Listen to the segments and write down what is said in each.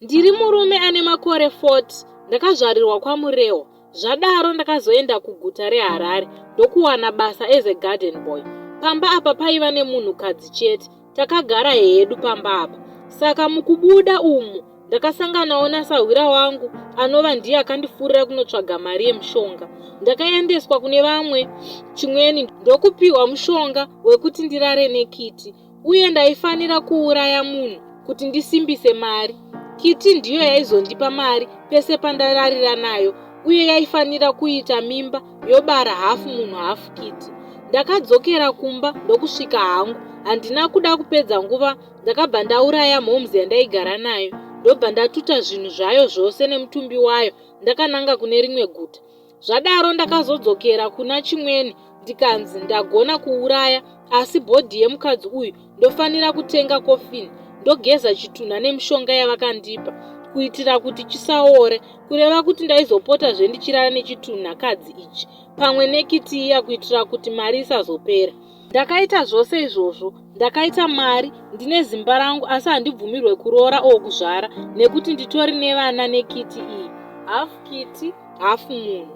Ndiri murume ane makore 40, ndakazvarirwa kwaMurehwa. Zvadaro ndakazoenda kuguta reHarare ndokuwana basa as a garden boy. Pamba apa paiva nemunhukadzi chete, takagara hedu pamba apa. Saka mukubuda umu ndakasanganawo nasahwira wangu anova ndiye akandifurira kunotsvaga mari yemushonga. Ndakaendeswa kune vamwe chimweni ndokupiwa mushonga wekuti ndirare nekiti. uye ndaifanira kuuraya munhu kuti ndisimbise mari. Kiti ndiyo yaizondipa mari pese pandararira nayo uye yaifanira kuita mimba yobara hafu munhu hafu kiti. Ndakadzokera kumba ndokusvika hangu. Handina kuda kupedza nguva ndakabva ndauraya mhoms yandaigara nayo ndobva ndatuta zvinhu zvayo zvose nemutumbi wayo ndakananga kune rimwe guta. Zvadaro ndakazodzokera kuna Chimwene ndikanzi ndagona kuuraya asi bhodhi yemukadzi uyu ndofanira kutenga coffin ndogeza chitunha nemishonga yavakandipa kuitira kuti chisaore kureva kuti ndaizopotazve ndichirara nechitunha kadzi ichi pamwe nekiti iya kuitira kuti mari isazopera. Ndakaita zvose izvozvo ndakaita mari ndine zimba rangu asi handibvumirwe kuroora or kuzvara nekuti nditori nevana nekiti iyi half kiti half munhu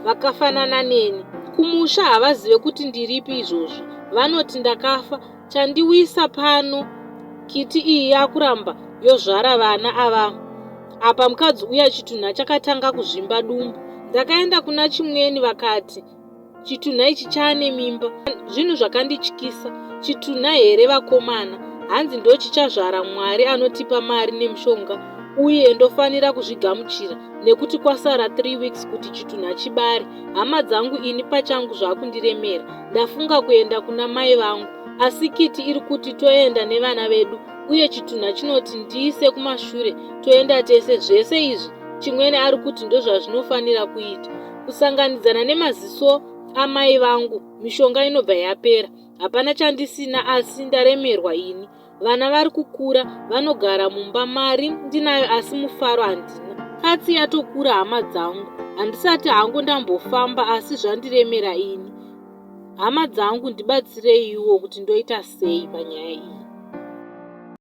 vakafanana neni kumusha havazive kuti ndiripi izvozvi vanoti ndakafa chandiwisa pano kiti iyi yakuramba yozvara vana ava apa mukadzi uya chitunha chakatanga kuzvimba dumbu ndakaenda kuna chimweni vakati Chitunha ichi chaane mimba. Zvinhu zvakandityisa. Chitunha here vakomana? Hanzi ndochichazvara Mwari anotipa mari nemushonga uye ndofanira kuzvigamuchira nekuti kwasara 3 weeks kuti chitunha chibare. Hama dzangu ini pachangu zvakundiremera. Ndafunga kuenda kuna mai vangu asi kiti iri kuti toenda nevana vedu uye chitunha chinoti ndiise kumashure toenda tese. Zvese izvi Chimwene ari kuti ndozvazvinofanira kuita. Kusanganidzana nemaziso amai vangu mishonga inobva yapera. Hapana chandisina asi ndaremerwa ini. Vana vari kukura vanogara mumba mari ndinayo asi mufaro handina. Katsi yatokura hama dzangu. Handisati hangu ndambofamba asi zvandiremera ini. Hama dzangu ndibatsireiwo kuti ndoita sei panyaya iyi.